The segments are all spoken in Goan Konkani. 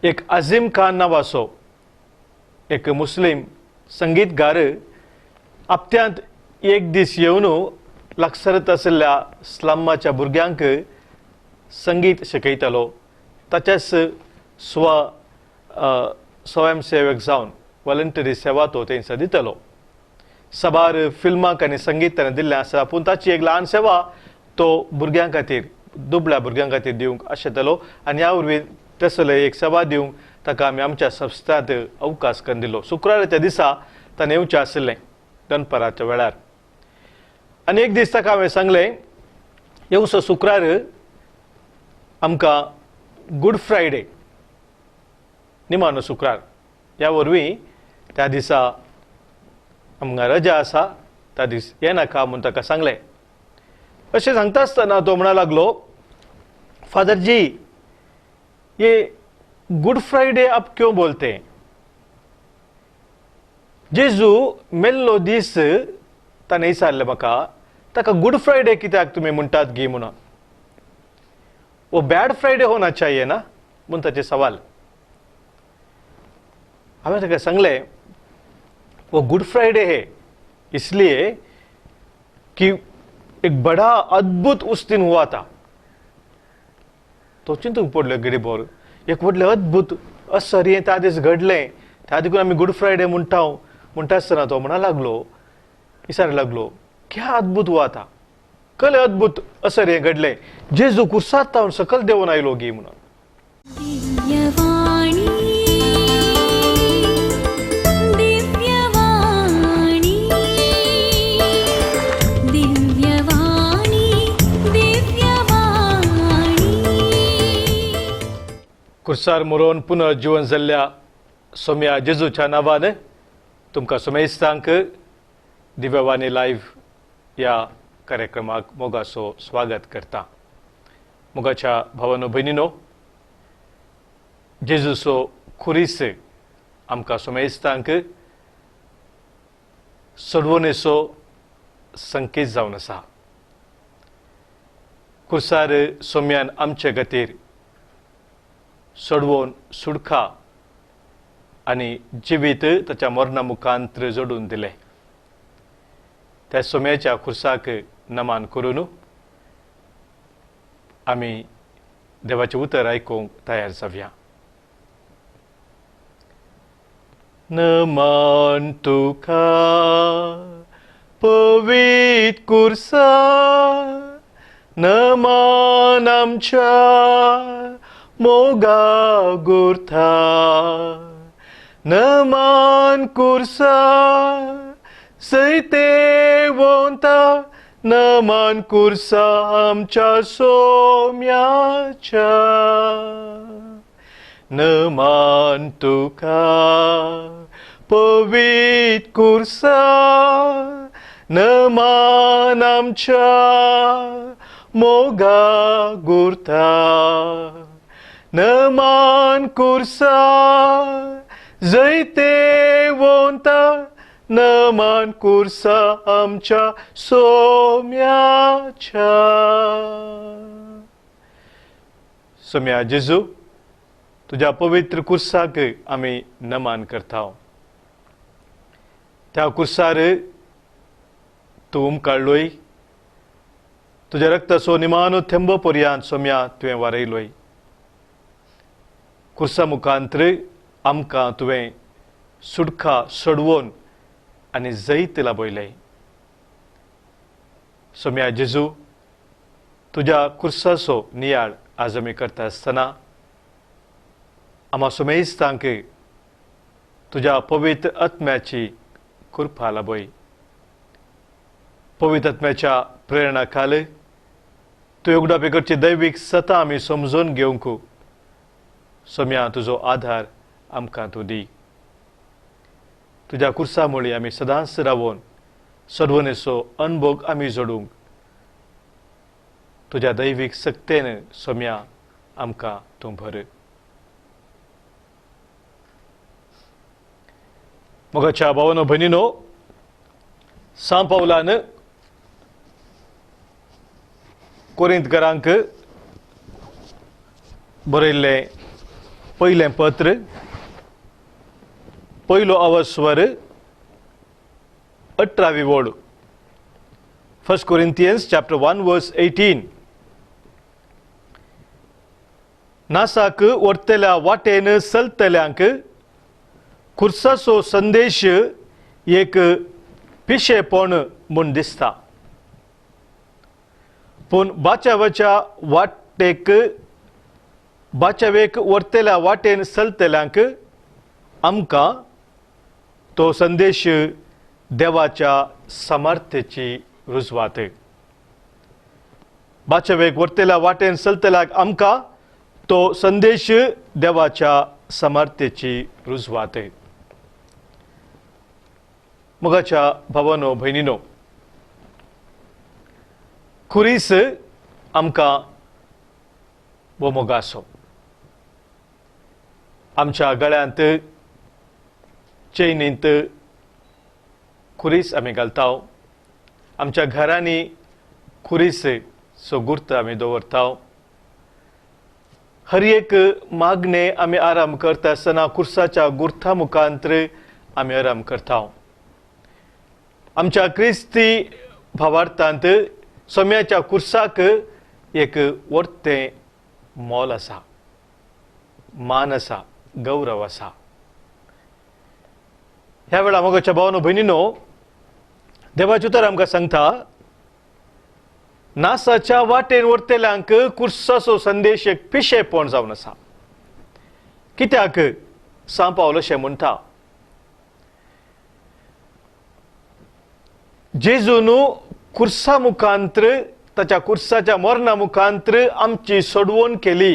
एक अजीम खान नांवाचो एक मुस्लीम संगीतकार हप्त्यांत एक दीस येवन लागसरत आशिल्ल्या स्लमाच्या भुरग्यांक संगीत शिकयतालो. ताच्याच स्वयंसेवक जावन वॉलंटरी सेवा तो थंयसर दितालो. साबार फिल्मांक आनी संगीत ताणें दिल्लें आसा, पूण ताची एक ल्हान सेवा तो भुरग्यां खातीर, दुबळ्या भुरग्यां खातीर दिवंक आशेतालो आनी ह्या वरवीं तसले एक सेवा दिवंक ताका आमी आमच्या संस्थांत अवकाश करून दिलो. शुक्राराच्या दिसा ताणें येवचें आशिल्लें दनपाराच्या वेळार आनी एक दीस ताका हांवें सांगलें, येवचो शुक्रार आमकां गुड फ्रायडे, निमाणो शुक्रार, ह्या वरवीं त्या दिसा आमकां रजा आसा, त्या दीस येनाका म्हूण ताका सांगलें. अशें सांगता आसतना तो म्हणा लागलो, फादर जी ये गुड फ्रायडे आप क्यों बोलते हैं? जेजू मेल्लो दीस ताणें विचारलें म्हाका, ताका गुड फ्रायडे कित्याक तुमी म्हणटात गी म्हणून? वो बॅड फ्रायडे होना चाहिए ना, म्हूण ताचें सवाल. हांवें ताका सांगलें, वो गुड फ्रायडे है इसलिए कि एक बड़ा अद्भुत उस दिन हुआ था. तो चिंतूंक पडलो गडीभर, एक व्हडलें अद्भुत असर हें त्या दीस घडलें, त्या देखून आमी गुड फ्रायडे म्हणटा. म्हणटा आसतना तो म्हणा लागलो, विचार लागलो, क्या अद्भुत हुआ था, कले अद्भुत असर हें घडलें, जेजू कुर्सात तावन सकल देंवन आयलो गी म्हणून. दिव्यवाणी दिव्यवाणी दिव्यवाणी दिव्यवाणी. कुर्सार मरोवन पुनर्जीवन जाल्ल्या सोम्या जेजूच्या नांवान तुमकां सोमेस्तांक दिव्यवाणी लायव्ह ह्या कार्यक्रमाक मोगाचो स्वागत करता. मोगाच्या भावानो भयणीनो, जेजूचो खुरीस आमकां सोमेस्तांक सोडवणेचो संकेत जावन आसा. कुर्सार सोम्यान आमचे खातीर सोडवून सुडखा आनी जिवीत ताच्या मरणा मुखांत्र जोडून दिलें. त्या सोम्याच्या खुर्साक नमान करून आमी देवाचें उतर आयकूंक तयार जावया. नमान तुका पवित्र कुर्सा, नमान आमच्या मोगा गुर्था, नमान कुर्सा सैते वोंता, नमान कुर्सा आमच्या सोम्याच्या. नमान तुका पवित्र कुर्सा, नमान आमच्या मोगा गुर्था, नमान कुर्सा जैते वोंता, नमान कुर्सा आमच्या सोम्याच्या. सोम्या जेजू, तुज्या पवित्र कुर्साक आमी नमान करता. त्या कुर्सार तूं उमकाडलोय, तुज्या रक्ताचो निमानो थेंबो पर्यांत सोम्या तुवें वारयलोय. कुर्सा मुखांत्र आमकां तुवें सुटका सोडवून आनी जैत लाबयलें. सोम्या जेजू, तुज्या कुर्साचो नियाळ आज आमी करता आसतना आमा सोमेस्तांक तुज्या पवित्र आत्म्याची कृपा लाबय. पवित्र आत्म्याच्या प्रेरणा खाल तूं उगडापी करची दैवीक सता आमी समजून घेवंक सोम्या तुजो आधार आमकां तूं दी. तुज्या कुर्सा मुळी आमी सदांच रावोन सर्वनेचो अनभोग आमी जोडूंक तुज्या दैवीक सक्तेन सोम्या आमकां तूं भर. मोगाच्या भावानो भयणीनो, सांव पावलान कोरिंतकारांक बरयल्लें पयलें पत्र, पयलो अवस्वर, 18वी ओळ. 1 Corinthians chapter 1 verse 18. नासाक व्हरतल्या वाटेन चलतल्यांक खुर्साचो संदेश एक पिशेपण म्हूण दिसता, पूण बाचावाच्या वाटेक बाचावेक व्हरतल्या वाटेन चलतल्यांक आमकां तो संदेश देवाच्या सामर्थ्याची रुजवात. बाचावेक व्हरतल्या वाटेन चलतल्याक आमकां तो संदेश देवाच्या सामर्थ्याची रुजवात. मोगाच्या भावानो भयणीनो, खुरीस आमकां वो मोगासो आमच्या गळ्यांत चेनींत खुरीस आमी घालता, आमच्या घरांनी खुरीस सो गुर्त आमी दवरता. हर एक मागणे आमी आराम करता आसतना खुर्साच्या गुर्था मुखांतर आमी आराम करता. आमच्या क्रिस्ती भावार्थांत सोम्याच्या खुर्साक एक वर्तें मोल आसा, मान आसा, गौरव आसा. ह्या वेळार मोगाच्या भावानो भयणीनो, देवाचें उतर आमकां सांगता, नासाच्या वाटेन व्हरतल्यांक खुर्साचो संदेश एक पिशेपण जावन आसा. कित्याक सांव पावल अशें म्हणटा, जेजून खुर्सा मुखांत्र, ताच्या खुर्साच्या मरणा मुखांत्र आमची सोडवण केली.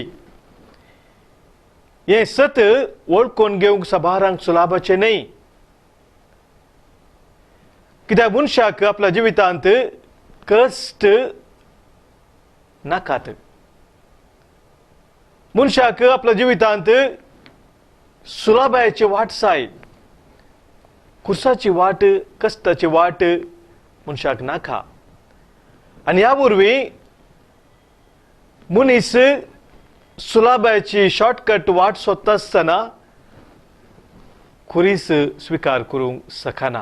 हें सत वळखून घेवंक सभारांक सुलाभाचें न्हय, कित्याक मनशाक आपल्या जिवितांत कश्ट नाकात, मनशाक आपल्या जिवितांत सुलाभायेची वाट जाय, खुर्साची वाट, कश्टाची वाट मनशाक नाका. आनी ह्या वरवीं मनीस सुलाभायेची शॉर्टकट वाट सोदता आसतना खुरीस स्विकार करूंक शकना.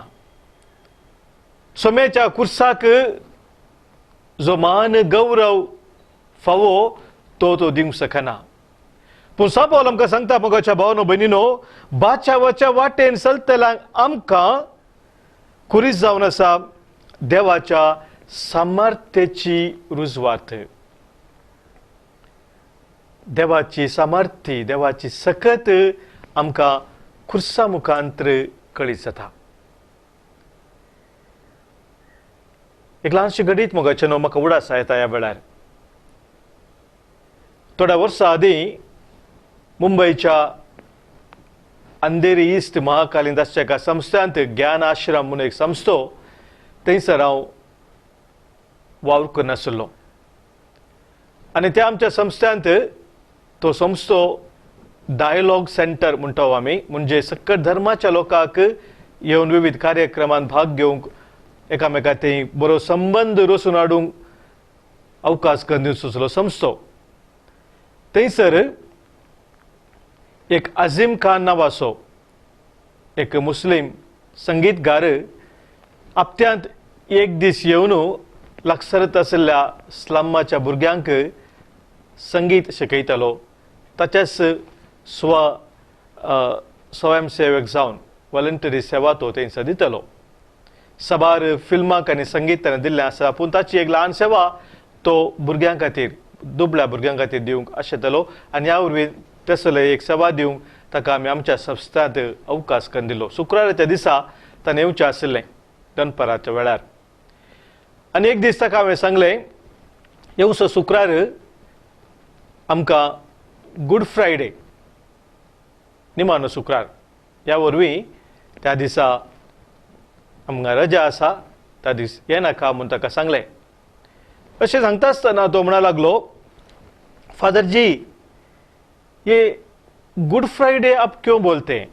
सोम्याच्या खुर्साक जो मान गौरव फावो तो तो दिवंक शकना. पूण सांव पावल आमकां सांगता, मोगाच्या भावानो भयणीनो, बाचावाच्या वाटेन चलतल्यांक आमकां खुरीस जावन आसा देवाच्या सामर्थ्याची रुजवात. देवाची सामर्थ्य, देवाची सकत आमकां खुर्सा मुखांत्र कळीत जाता. एक ल्हानशें घडीत मोगाचें न्हू म्हाका उडास येता ह्या वेळार. थोड्या वर्सां आदीं मुंबयच्या अंधेरी ईस्ट महाकालीन आसच्या एका संस्थांत ज्ञान आश्रम म्हणून एक संस्थो, थंयसर हांव वावर करनासलो. आनी त्या आमच्या संस्थांत तो संस्थो डायलॉग सेंटर म्हणटा आमी, म्हणजे सकट धर्माच्या लोकांक येवन विविध कार्यक्रमांत भाग घेवंक, एकामेका थंय बरो संबंद रोसून हाडूंक अवकाश करून दिवचो संस्थो. थंयसर एक अजीम खान नांवाचो एक मुस्लीम संगीतगार हप्त्यांत एक दीस येवन लागसरत आशिल्ल्या स्लमाच्या भुरग्यांक संगीत शिकयतालो. ताच्याच स्वयंसेवक जावन वॉलंटरी सेवा तो थंयसर दितालो. साबार फिल्मांक आनी संगीत ताणें दिल्लें आसा, पूण ताची एक ल्हान सेवा तो भुरग्यां खातीर, दुबळ्या भुरग्यां खातीर दिवंक आशेतालो. आनी ह्या वरवीं तसले एक सेवा दिवंक ताका आमी आमच्या संस्थांत अवकाश करून दिलो. शुक्राराच्या दिसा ताणें येवचें आशिल्लें दनपाराच्या वेळार. आनी एक दीस ताका हांवें सांगलें, येवचो शुक्रार आमकां गुड फ्रायडे, निमाणो शुक्रार, ह्या वरवीं त्या दिसा आमकां रजा आसा, त्या दीस येनाका म्हूण ताका सांगलें. अशें सांगता आसतना तो म्हणा लागलो, फादर जी ये गुड फ्रायडे आप क्यों बोलते हैं?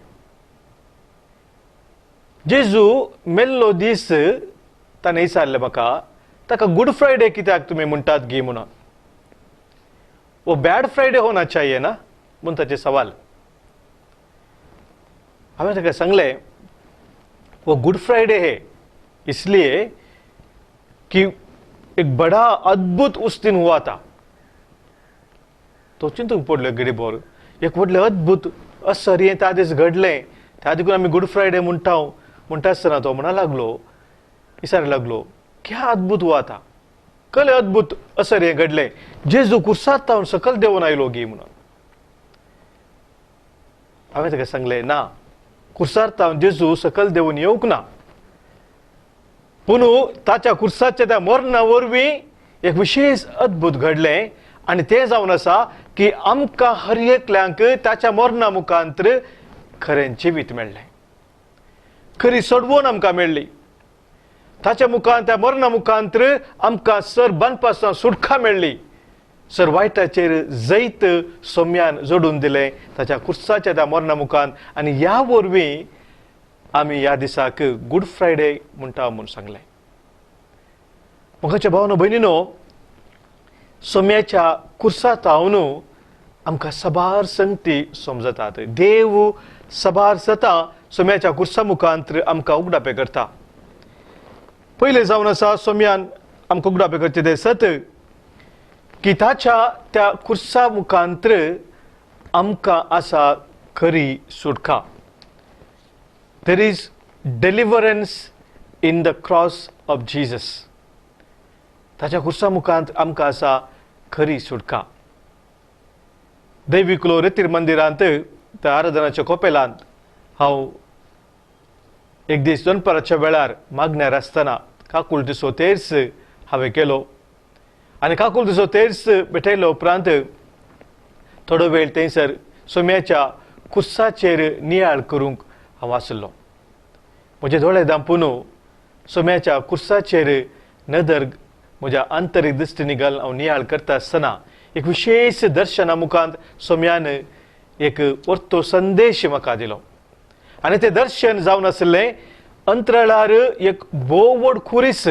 जेजू मेल्लो दीस ताणें विचारलें म्हाका, ताका गुड फ्रायडे कित्याक तुमी म्हणटात गी म्हणून? वो बॅड फ्रायडे होना चाहिए ना म्हूण ताचें सवाल. हांवें ताका सांगलें, वो गुड फ्रायडे है इसलिए कि एक बड़ा अद्भुत उस दिन हुआ था। तो चिंतूंक पडलो गडीभर, एक व्हडलें अद्भुत असर हें त्या दीस घडलें, त्या देखून आमी गुड फ्रायडे म्हणटा। म्हणटा आसतना तो म्हणा लागलो, विचार लागलो, क्या अद्भुत हुआ था, कले अद्भुत असर हें घडलें, जेजू कुर्सात तावन सकल देंवन आयलो गी म्हणून। हांवें ताका सांगलें, ना, कुर्सार तावन जेजू सकल देंवन येवंक ना, पूण ताच्या कुर्साच्या त्या मरणा वरवीं एक विशेष अद्भुत घडलें आनी तें जावन आसा की आमकां हर एकल्यांक ताच्या मरणा मुखांतर खरें जिवीत मेळ्ळें, खरी सोडवण आमकां मेळ्ळी। ताच्या मुखान, त्या मरणा मुखांतर आमकां सर बांदपासून सुटका मेळ्ळी, सर वायटाचेर जैत सोम्यान जोडून दिलें ताच्या कुर्साच्या त्या मरणा मुखान। आनी ह्या वरवीं आमी ह्या दिसाक गुड फ्रायडे म्हणटा म्हूण सांगलें। मोगाच्या भावनो भयणीनो, सोम्याच्या कुर्सा तावन आमकां साबार संगती समजतात। देव साबार सतां सोम्याच्या कुर्सा मुखांतर आमकां उगडापें करता। पयलें जावन आसा सोम्यान आमकां उगडापें करचें तें सत की ताच्या त्या कुर्सा मुखांतर आमकां आसा खरी सुटका। There is deliverance in the cross of Jesus. ताच्या कुर्सा मुखांत आमकां आसा खरी सुटका। दैविकलो रेतीर मंदिरांत त्या आराधनाच्या कोपेलांत हांव एक दीस दनपाराच्या वेळार मागण्यार आसतना काकुळटीचो तेर्स हांवें केलो आनी काकुळटीचो तेर्स भेटयलो उपरांत थोडो वेळ थंयसर सोम्याच्या कुर्साचेर नियाळ करूंक हांव आसलो। म्हजे दोळे दांपून सोम्याच्या कुर्साचेर नदर म्हज्या आंतरीक दृश्टीन घालून हांव नियाळ करता आसतना एक विशेष दर्शना मुखांत सोम्यान एक वर्तो संदेश म्हाका दिलो आनी तें दर्शन जावन आशिल्लें अंतराळार एक भोव व्हड खुरीस।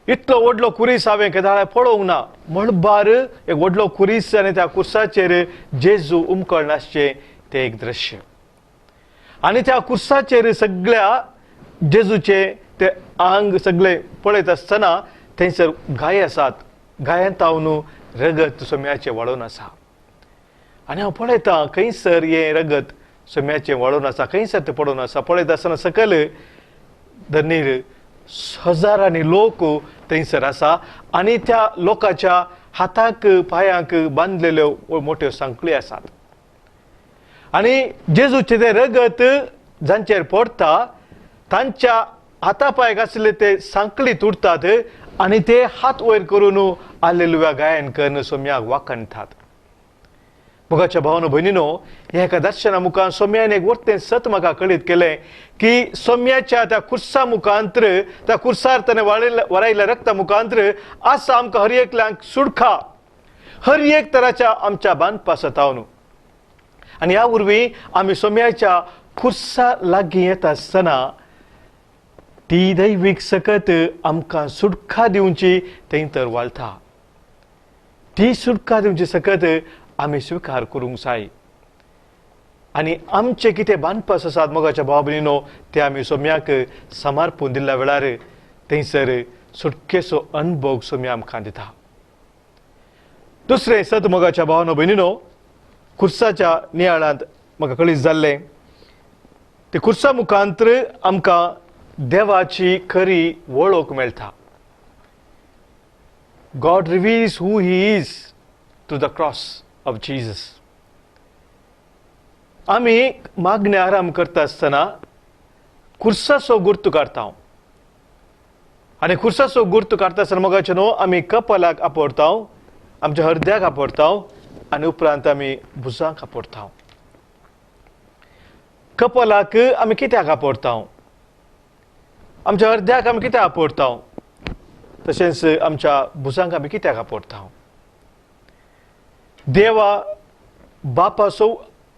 इतलो व्हडलो खुरीस हांवें केदाळार पळोवंक ना, मळबार एक व्हडलो खुरीस आनी त्या कुर्साचेर जेजू उमकळ आसचें तें एक दृश्य आनी त्या कुर्साचेर सगळ्या जेजूचे ते आंग सगळे पळयत आसतना थंयसर गाय आसात, गायांत तावन रगत सोम्याचें व्हाळून आसा आनी हांव पळयतां खंयसर हें रगत सोम्याचें व्हाळून आसा, खंयसर तें पडून आसा। पळयत आसतना सकयल धरणीर हजारांनी लोक थंयसर आसा आनी त्या लोकांच्या हाताक पांयांक बांदलेल्यो मोट्यो सांखळी आसात आनी जेजूचें तें रगत जांचेर पडटा तांच्या हाता पांयाक आशिल्ले ते सांखळी तुटतात आनी ते हात वयर करून आलेलुया गायन करून सोम्याक वाखणटात। मोगाच्या भावानो भयणीनो, ह्या एका दर्शना मुखार सोम्यान एक वर्तें सत म्हाका कळीत केलें की सोम्याच्या त्या कुर्सा मुखांतर, त्या कुर्सार ताणें वरायल्ल्या रक्ता मुखांतर आसा आमकां हर एकल्यांक सुटका, हर एक तराच्या आमच्या बांदपासतावन। आनी ह्या वरवीं आमी सोम्याच्या कुर्सा लागीं येता आसतना ती दैवीक सकत आमकां सुटका दिवची थंय तर वाळटा। ती सुटका दिवची सकत आमी स्विकार करूंक जाय आनी आमचे कितें बांदपास आसात मोगाच्या भाव भयणीनो ते आमी सोम्याक समर्पून दिल्ल्या वेळार थंयसर सुटकेचो अनुभव सोम्या आमकां दिता। दुसरें सत मोगाच्या भावानो भयणीनो, कुर्साच्या नियाळांत म्हाका कळीत जाल्लें ते कुर्सा मुखांतर आमकां देवाची खरी वळख मेळटा। God reveals who he is through the cross of Jesus. आमी मागणे आराम करता आसतना कुर्साचो गुर्तू काडटा आनी कुर्साचो गुर्तू काडटा आसतना मोगाचे न्हू आमी कपालाक आपडटा, आमच्या हृदयाक आपडटा आनी उपरांत आमी भुजांक आपडटा। कपालाक आमी कित्याक आपडटा, आमच्या हृदयाक आमी कित्याक आपडटा, तशेंच आमच्या भुजांक आमी कित्याक आपडटा? देवा बापासो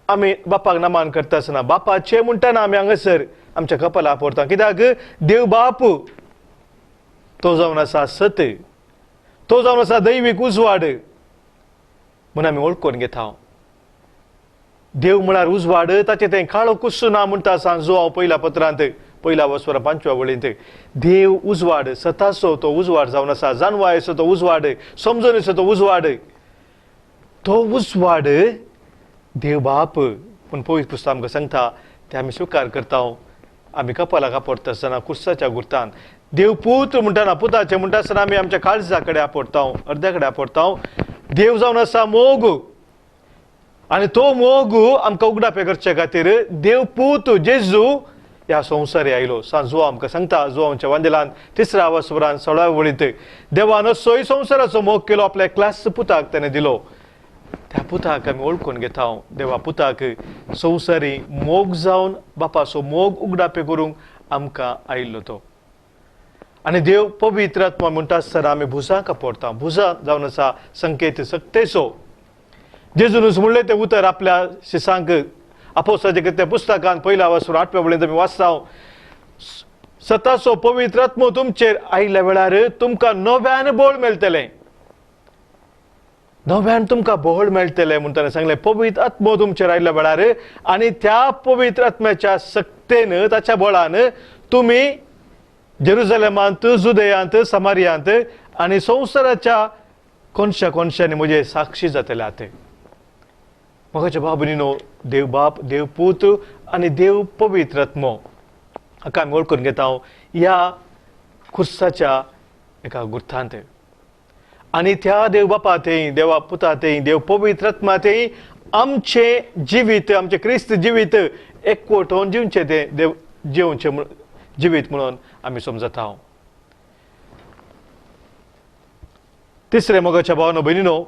आमी बापाक नमान करता आसतना बापाचे म्हणटना आमी हांगासर आमच्या कपाला आपडटा, कित्याक देव बाप तो जावन आसा सत, तो जावन आसा दैवीक उजवाड म्हूण आमी वळखून घेता। देव म्हळ्यार उजवाड, ताचें तें काळो कुस्सू ना म्हणटा सांजो पयल्या पत्रांत पयल्या वसवर 5व्या वळींत. देव उजवाड, सताचो तो उजवाड जावन आसा, जानवायचो तो उजवाड, समजणीचो तो उजवाड, तो उजवाड देव बाप. पूण पवित्र पुस्तक आमकां सांगता ते आमी स्विकार करता, आमी कपालाक आपडटा आसतना कुर्साच्या गुर्तान. देव पूत म्हणटाना, पुताचें म्हणटा आसतना आमी आमच्या काळजा कडेन आपडटा, अर्द्या कडेन आपडटा. देव जावन आसा मोग, आनी तो मोग आमकां उगडापे करचे खातीर देव पूत जेजू ह्या संवसारी आयलो. सांजो आमकां सांगता जुवांच्या वांदेलान 3ऱ्या वसवरान 16व्या वळींत, देवान असोय संवसाराचो मोग केलो, आपल्या क्लास पुताक ताणें दिलो. त्या पुताक आमी वळखून घेता. देवा पुताक संवसारी मोग जावन बापाचो मोग उगडापे करूंक आमकां आयिल्लो तो. आनी देव पवित्र आत्मा म्हणटा आसतना आमी भुजां कापडटा. भुजां जावन आसा संकेत सक्तेचो. जेजूनच म्हणलें तें उतर आपल्या शिसांक आपोसाचें कितें पुस्तकान 1ल्या वसवर 8व्या वळींत आमी वाचता, सताचो पवित्र आत्मो तुमचेर आयिल्ल्या वेळार तुमकां नव्यान बळ मेळटलें, नव्यान तुमकां बळ मेळटलें म्हूण ताणें सांगलें. पवित्र आत्मो तुमचेर आयिल्ल्या वेळार आनी त्या पवित्र आत्म्याच्या सक्तेन, ताच्या बळान तुमी जेरुजलेमांत, जुदयांत, समारियांत आनी संवसाराच्या कोनशा कोनशांनी म्हजे साक्षी जातले. आतां म्हाका बाब न्ही, देव बाप, देव पूत आनी देव पवित्र आत्मो हाका आमी वळखून घेता ह्या खुर्साच्या एका गुर्थांत. आनी त्या देव बापा थंय, देवा पुता थंय, देव पवित्र आत्मा थंय आमचें जिवीत, आमचें क्रिस्त जिवीत एकवटोवन जिवचें तें देव जिवचें जिवीत म्हणून आमी समजता. तिसरें मोगाच्या भावनो भयणीनो,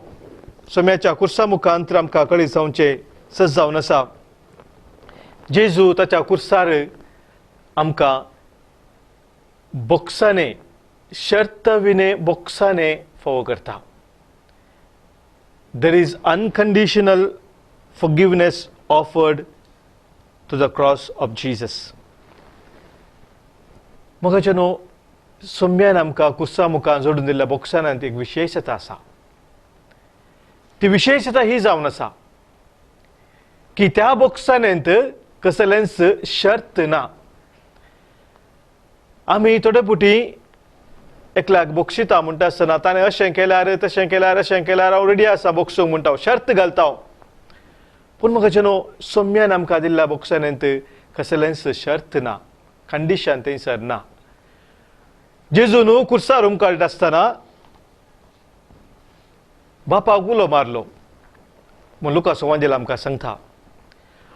सोम्याच्या कुर्सा मुखांत आमकां कळीत जावचें सज जावन आसा, जेजू ताच्या कुर्सार आमकां बोक्साने, शर्त विणे बोक्साने फोव करता. There is unconditional forgiveness offered to the cross of Jesus. मोगाचे न्हू, सोम्यान आमकां कुर्सा मुखार जोडून दिल्ल्या बोक्सानांत एक विशेशता आसा. ती विशेशता ही जावन आसा की त्या बोक्सानेंत कसलेंच शर्त ना. आमी थोडे पुटी एकल्याक बोक्षिता म्हणटा आसतना ताणें अशें केल्यार, तशें केल्यार, अशें केल्यार हांव रेडी आसा बोक्सूंक म्हणटा, शर्त घालता. पूण म्हाका न्हू, सोम्यान आमकां दिल्ल्या बोक्सानेंत कसलेंच शर्त ना, कंडिशन थंयसर ना. जेजू न्हू कुर्सार उमकाळटा आसतना बापाक उलो मारलो म्हूण लुकास वांजेल आमकां सांगता.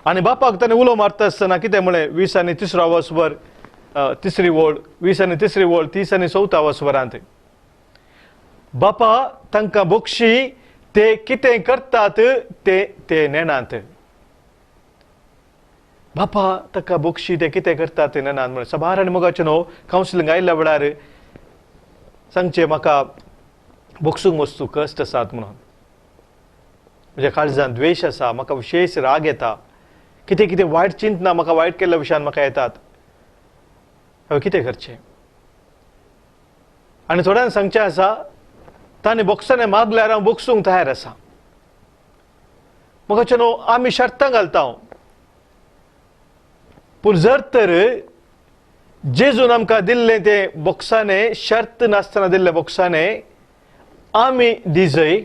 आनी बापाक ताणें उलो मारता आसतना कितें म्हळें, 20 आनी 3रो वसवर, 3री वळ, 20 आनी 3री वळ, 30 आनी 4थ्या वसवरांत, बापा तांकां बोक्षी, ते कितें करतात ते ते नेणांत. बापा ताका बोक्षी, ते कितें करतात ते नेणांत म्हणून सबार आनी मोगाचें न्हू कावन्सिलिंग आयिल्ल्या वेळार सांगचें म्हाका बोक्सूंक वस्तू कश्ट आसात म्हणून, म्हज्या काळजांत द्वेश आसा, म्हाका विशेश राग येता, कितें कितें वायट चिंतना म्हाका वायट केल्ल्या विशयान म्हाका येतात, हांवें कितें करचें. आनी थोड्यांक सांगचें आसा ताणें बोक्साने मागल्यार हांव बोक्सूंक तयार आसा. म्हाका न्हू, आमी शर्तां घालता. पूण जर तर जेजून आमकां दिल्लें तें बोक्साने, शर्त नासतना दिल्लें बोक्साने आमी दिजय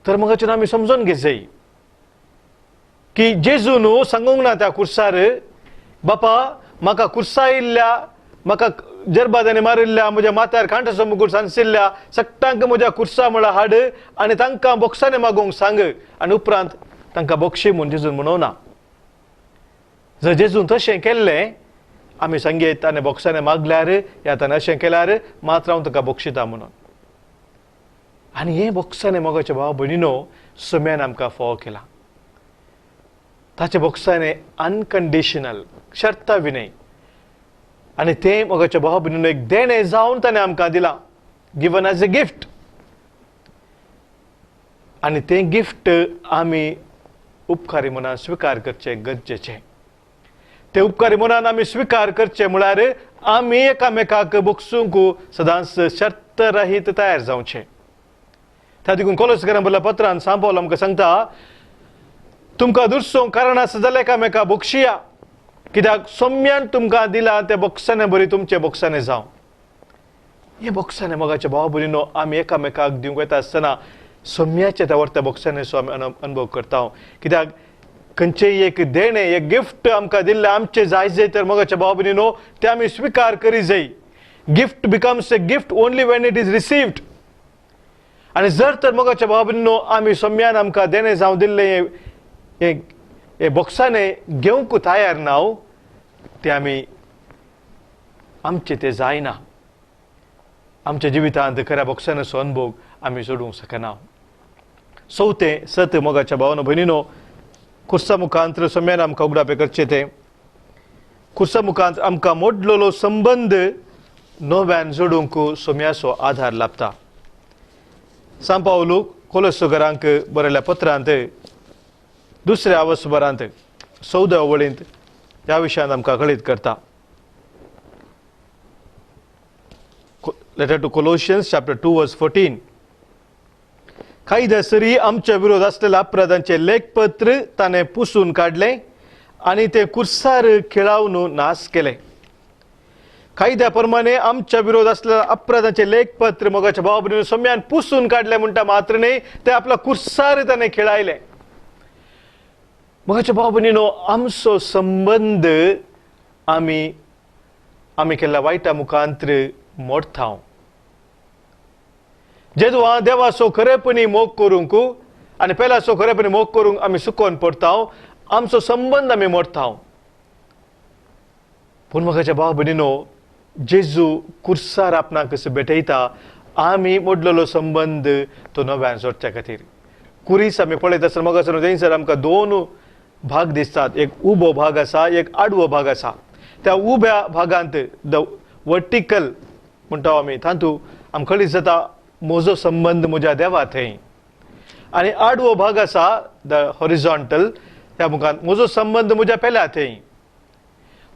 तर म्हाका आमी समजून घेजय की जेजू न्हू सांगूंक ना त्या कुर्सार, बापा म्हाका कुर्सायिल्ल्या, म्हाका जरबाजांनी मारिल्ल्या, म्हज्या माथ्यार कांठाचो मुकुट सांसिल्ल्या सगटांक म्हज्या कुर्सा म्हळ्यार हाड आनी तांकां बोक्साने मागोवंक सांग आनी उपरांत तांकां बोक्षी म्हूण जेजून म्हणोवना. जर जेजून तशें केल्लें आमी सांगयत ताणें बोक्साने मागल्यार या ताणें अशें केल्यार मात्र हांव ताका बोक्षिता म्हणून. आनी हें बोक्साने मोगाचे भाव भयणीनो सोम्यान आमकां फोव केला. ताचे बोक्साने अनकंडिशनल, शर्ता विनय, आनी तें मोगाच्या भाव भयणीनो एक देणें जावन ताणें आमकां दिलां, गिवन एज अ गिफ्ट. आनी तें गिफ्ट आमी उपकारी मनान स्विकार करचें गरजेचें. ते उपकारी मनान आमी स्विकार करचे म्हळ्यार आमी एकामेकाक बोक्सूंक सदांच शर्त रहीत तयार जावचें. त्या देखून कोलोसकरां बरयल्ल्या पत्रान सांपावल आमकां सांगता, तुमकां दुरसोंक कारण आसा जाल्यार एकामेका बक्षिया, कित्याक सोम्यान तुमकां दिलां तें बोक्साने बरी तुमचें बोक्साने जावं. हें बोक्साने मोगाच्या भावा भयणीनो आमी एकामेकाक दिवंक वता आसतना सोम्याच्या त्या वर्त्या बोक्सानेचो आमी अनुभव करता. कित्याक खंयचेय एक देणें, एक गिफ्ट आमकां दिल्लें आमचें जाय जाय तर मोगाच्या भावा भयणीनो तें आमी स्विकार करी जाय. Gift becomes a gift only when it is received. आनी जर तर मोगाच्या भावा भयणीनो आमी सोम्यान आमकां देणें जावं दिल्लें हे बोक्साने घेवंक तयार ना ते आमी आमचें तें जायना. आमच्या जिवितांत खऱ्या बोक्सानेचो अनुभव आमी जोडूंक शकना. चवथें सत मोगाच्या भावानो भयणीनो, खुर्सा मुखांत सोम्यान आमकां उगडापें करचें तें खुर्सा मुखांत आमकां मोडलेलो संबंद नव्यान जोडूंक सोम्याचो आधार लाभता. सांव पावलू कोलोसोगरांक बरयल्ल्या पत्रांत दुसऱ्या वसभरांत 14 वळींत ह्या विशयांत आमकां कळीत करता. Letter to Colossians chapter 2 verse 14. कायद्या सरी आमच्या विरोध आसलेल्या अपराधांचे लेखपत्र ताणें पुसून काडलें आनी तें कुर्सार खेळावन नाश केलें. कायद्या प्रमाणे आमच्या विरोध आसलेल्या अपराधांचे लेखपत्र मोगाच्या भावा भयणीनो सोम्यान पुसून काडलें म्हणटा मात्र न्ही, तें आपल्या कुर्सार ताणें खेळायलें. मोगाच्या भावा भयणीनो आमचो संबंद आमी आमी केल्ल्या वायटा मुखांत्र मोडता. जेदवा देवाचो खरेपणी मोग करूंक आनी पेल्याचो खरेपणी मोग करूंक आमी सुकोवन पडटा, आमचो संबंद आमी मोडता. पूण मोगाच्या भाव भयणीनो जेजू कुर्सार आपणाक कसो भेटयता, आमी मोडलेलो संबंद तो नव्यान जोडच्या खातीर. कुरीस आमी पळयत आसतना मोगाचो थंयसर आमकां दोन भाग दिसतात, एक उबो भाग आसा, एक आडवो भाग आसा. त्या उब्या भागांत the vertical म्हणटा आमी, तातूंत आमकां कळीत जाता म्हजो संबंद म्हज्या देवा थंय, आनी आडवो भाग आसा the horizontal, त्या मुखान म्हजो संबंद म्हज्या पेल्या थंय,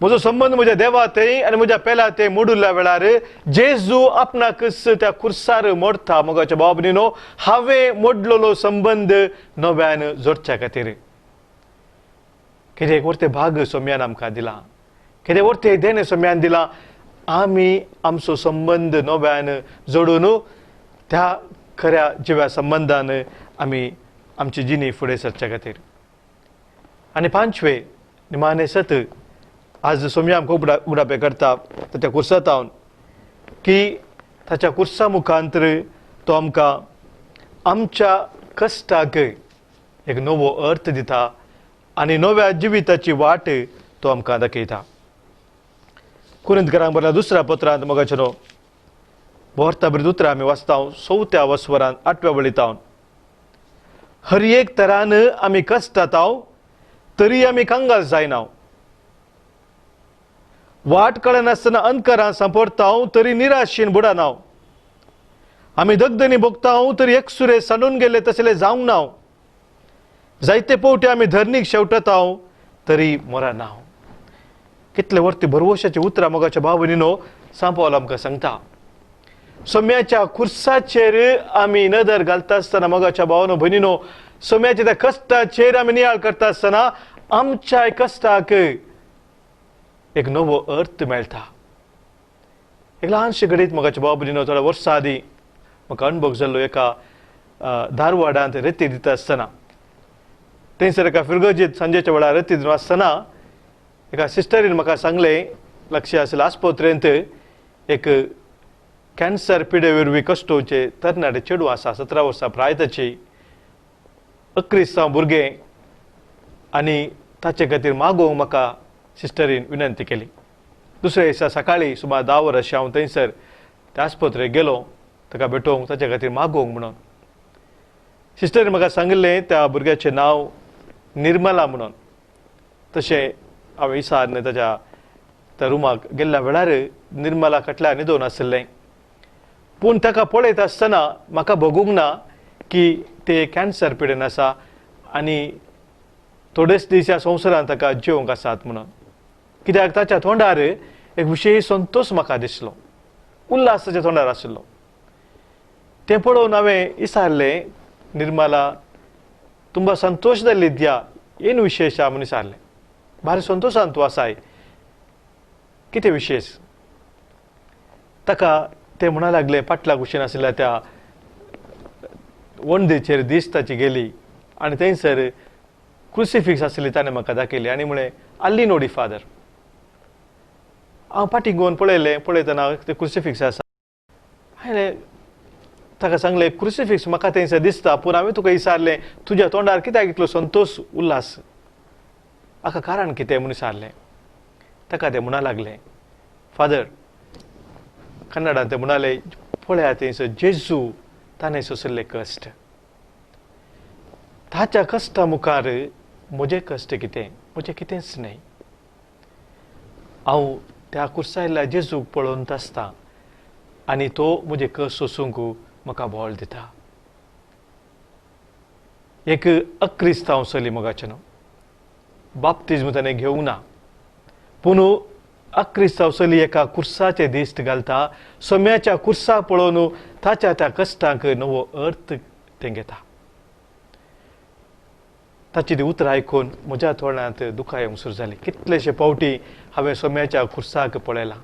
म्हजो संबंद म्हज्या देवा थंय आनी म्हज्या पेल्या थंय मोडुल्ल्या वेळार जेजू आपणाकच त्या कुर्सार मोडता. मोगाच्या भावा भयणीनो हांवें मोडलेलो संबंद नव्यान जोडच्या खातीर कितें एक वरतें भाग सोम्यान आमकां दिलां, कितें वरतें देणें सोम्यान दिलां. आमी आमचो संबंद नव्यान जोडून त्या खऱ्या जिव्या संबंदान आमी आमची जिणी फुडें सरच्या खातीर. आनी पांचवे निमाणे सत आज सोम्या आमकां उगडापें करता ताच्या कुर्सांत की ताच्या कुर्सा मुखांतर तो आमकां आमच्या कश्टाक एक नवो अर्थ दिता आनी नव्या जिविताची वाट तो आमकां दाखयता. कुरिंतकरांक बरयल्या दुसऱ्या पत्रांत मोगाचेनो भोरता बरी उतरां आमी वाचता 4 वसवरान 8व्या वळींत. हर एक तरान आमी कश्टाताव तरी आमी कंगाल जायना, वाट कळनासतना अंधकारान सांपडताव तरी निराशेन बुडना, आमी दगदनी भोगताव तरी एकसुरे सांडून गेले तसले जावंक ना, जायते पवटी आमी धरणीक शेवटताव तरी मरना. कितले वर्ती भरवशाची उतरां मोगाच्या भाव भयणीनो सांव पावल आमकां सांगता. सोम्याच्या खुर्साचेर आमी नदर घालता आसतना मोगाच्या भावानो भयणीनो सोम्याच्या त्या कश्टाचेर आमी नियाळ करता आसतना आमच्या कश्टाक एक नवो अर्थ मेळटा. एक ल्हानशें घडीत मोगाच्या भाव भयणीनो थोड्या वर्सां आदीं म्हाका अणभव जाल्लो एका धारवाडांत रेती दिता आसतना, थंयसर एका फिरगर्जीत सांजेच्या वेळार रेती दिवन आसतना एका सिस्टरीन म्हाका सांगलें, लक्ष आसलें आस्पत्रेंत एक कॅन्सर पिडे वरवीं कश्टोवचे तरणाटे चेडूं आसा, 17 वर्सां प्राय ताची, अक्रिस्तांव भुरगें, आनी ताचे खातीर मागोवंक म्हाका सिस्टरीन विनंती केली. दुसऱ्या दिसा सकाळीं सुमार 10 वरां हांव थंयसर त्या आस्पत्रेक गेलो ताका भेटोवंक, ताचे खातीर मागोवंक म्हणून. सिस्टरीन म्हाका सांगिल्लें त्या भुरग्याचें नांव निर्मला म्हणून. तशें हांवें विचारलें ताच्या त्या रुमाक गेल्ल्या वेळार निर्मला खटल्या न्हिदोवन आशिल्लें, पूण ताका पळयत आसतना म्हाका भोगूंक ना की ते कॅन्सर पिडेन आसा आनी थोडेच दीस ह्या संवसारांत ताका जिवंक आसात म्हणून. कित्याक ताच्या तोंडार एक विशेश संतोश म्हाका दिसलो, उल्हास ताच्या तोंडार आशिल्लो. तें पळोवन हांवें विचारलें, निर्मला तुमकां संतोश जाल्ली द्या येन विशेश म्हणून विचारलें. भारी संतोशान तूं आसाय, कितें विशेश? ताका ते म्हणा लागले पाटला कुशीन आशिल्ल्या त्या वणदीचेर दीस ताची गेली आनी थंयसर क्रुसिफिक्स आसली ताणें म्हाका दाखयली आनी म्हळें आल्ली नोडी फादर. हांव फाटीं घेवन पळयलें, पळयतना तें क्रुसिफिक्स आसा. हांवें ताका सांगलें क्रुसिफिक्स म्हाका थंयसर दिसता, पूण हांवें तुका विचारलें तुज्या तोंडार कित्याक इतलो संतोश उल्हास, हाका कारण कितें म्हूण विचारलें. ताका तें म्हणा लागलें फादर, कन्नडान ते म्हणाले पळया थंयसर जेजू ताणें सोंशिल्ले कश्ट, ताच्या कश्टा मुखार म्हजें कश्ट कितें, म्हजें कितेंच न्हय. हांव त्या कुर्सायल्ल्या जेजूक पळोवन आसता आनी तो म्हजें कश्ट सोंसूंक म्हाका बळ दिता. एक अक्रिस्तांव चली मोगाचें न्हू, बाप्तिज्म ताणें घेवंक ना, पूण अक्रिस्तांव चली एका कुर्साचें दिश्ट घालता, सोम्याच्या कुर्सा पळोवन ताच्या त्या कश्टांक नवो अर्थ तें घेता. ताची ती उतरां आयकून म्हज्या तोंडांत दुकां येवंक सुरू जाली. कितलेशे फावटी हांवें सोम्याच्या कुर्साक पळयलां,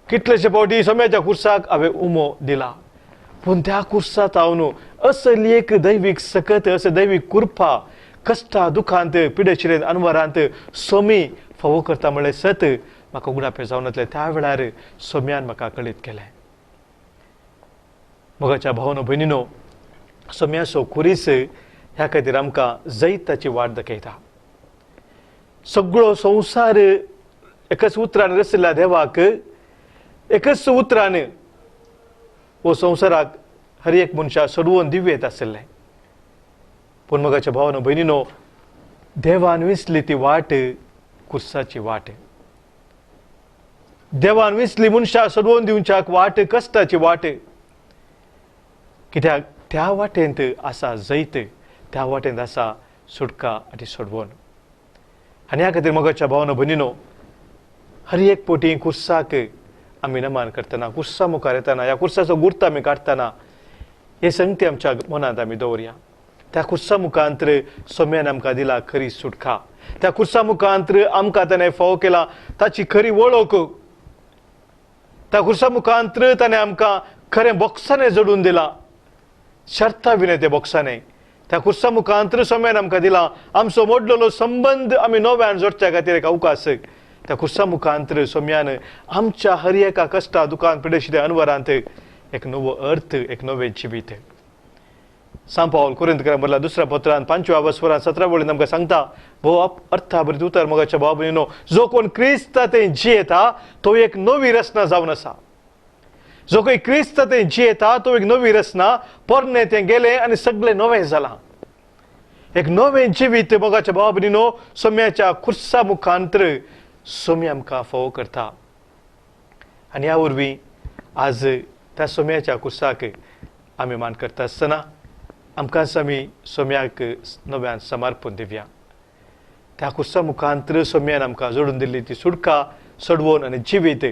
कितलेशे फावटी सोम्याच्या कुर्साक हांवें उमो दिला, पूण त्या कुर्सात हांव असली एक दैवीक सकत, अशें दैवीक कृपा कश्टा दुखांत पिडेशिरेन अनवरांत सोमी फावो करता म्हळ्ळें सत म्हाका उगडापें जावन वतलें. त्या वेळार सोम्यान म्हाका कळीत केलें. मोगाच्या भावनो भयणीनो, सोम्याचो खुरीस ह्या खातीर आमकां जैताची वाट दाखयता. सगळो संवसार एकच उतरान रचिल्ल्या देवाक, एकच उतरान हो संवसाराक हर एक मनशा सोडवून दिवयेत आशिल्लें. पूण मोगाच्या भावनो भयणीनो, देवान विसली ती वाट कुर्साची वाट, देवान विसली मनशा सोडवून दिवच्याक वाट कश्टाची वाट. कित्याक त्या वाटेंत आसा जैत, त्या वाटेंत आसा सुटका आनी सोडवण. आनी ह्या खातीर मोगाच्या भावनो भयणीनो, हर एक पोटी कुर्साक आमी नमन करतना, कुर्सा मुखार येतना, ह्या कुर्साचो गुर्त आमी काडटना हे संगती आमच्या मनांत आमी दवरया. त्या कुर्सा मुखांतर सोम्यान आमकां दिला खरी सुटका, त्या कुर्सा मुखांतर आमकां ताणें फावो केला ताची खरी वळख, त्या कुर्सा मुखांतर ताणें आमकां खरें बोक्सांनी जोडून दिला, शर्ता विणें ते बोक्सांनी. त्या कुर्सा मुखांतर सोम्यान आमकां दिला आमचो मोडलेलो संबंद आमी नव्यान जोडच्या खातीर एक अवकाश. त्या कुर्सा मुखांतर सोम्यान आमच्या हर एका कश्टा दुकान पिडेशिल्या अनवरांत एक नवो अर्थ, एक नवें जिवीत. सांत पावल कोरिंतकारां बरयल्या दुसऱ्या पत्रान 5व्या वसवरान 17 वळीन आमकां सांगता, भोव अर्था बरी उतर मोगाच्या भाव भयणीनो, जो कोण क्रिस्ता थंय जियेता तो एक नवी रचना जावन आसा. जो कोण क्रिस्ता थंय जियेता तो एक नवी रचना, पोरणें तें गेलें आनी सगळें नवें जालां. एक नवें जिवीत मोगाच्या भाव भयणीनो सोम्याच्या खुर्सा मुखांतर सोमी आमकां फावो करता. आनी ह्या वरवीं आज त्या सोम्याच्या कुर्साक आमी मान करता आसतना आमकांच आमी सोम्याक नव्यान समर्पण दिवया. त्या कुर्सा मुखांतर सोम्यान आमकां जोडून दिल्ली ती सुटका, सोडवण आनी जिवीत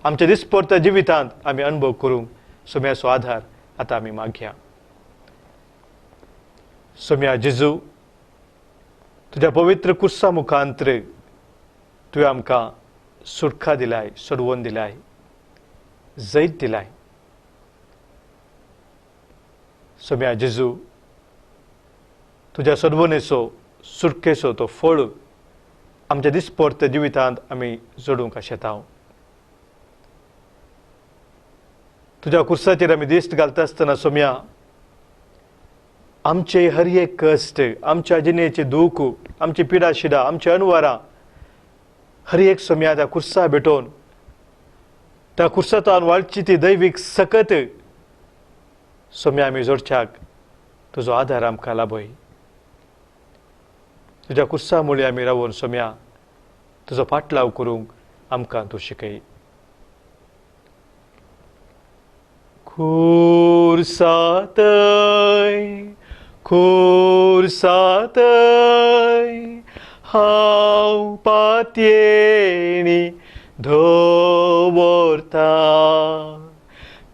आमच्या दिसपडत्या जिवितांत आमी अनुभव करूंक सोम्याचो आधार आतां आमी मागया. सोम्या जेजू, तुज्या पवित्र कुर्सा मुखांतर तुवें आमकां सुटका दिलाय, सोडवण दिलाय, जैत दिलाय. सोम्या जेजू, तुज्या सोडवणेचो, सुटकेचो तो फळ आमच्या दिसपडत्या जिवितांत आमी जोडूंक आशेता. तुज्या कुर्साचेर आमी दिश्ट घालता आसतना सोम्या आमचे हर एक कश्ट, आमच्या जिणेचे दूख, आमची पिडा शिडा, आमची अनवरां हर एक सोम्या त्या कुर्सा भेटोवन त्या कुर्सांतल्यान वाडची ती दैवीक सकत सोम्या आमी जोडच्याक तुजो आधार आमकां लाभय. तुज्या कुर्सा मुळी आमी रावून सोम्या तुजो फाटलाव करूंक आमकां तूं शिकय. खुर्सातय खुर्सातय हांव पातयेणी दवरता,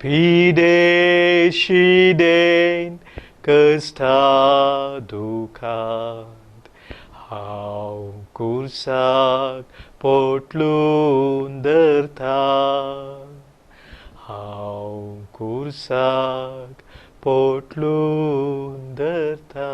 पिडे शिडेन कश्टा दुखांत हांव कुर्साक पोटलून धरता, हांव कुर्साक पोटलून धरता.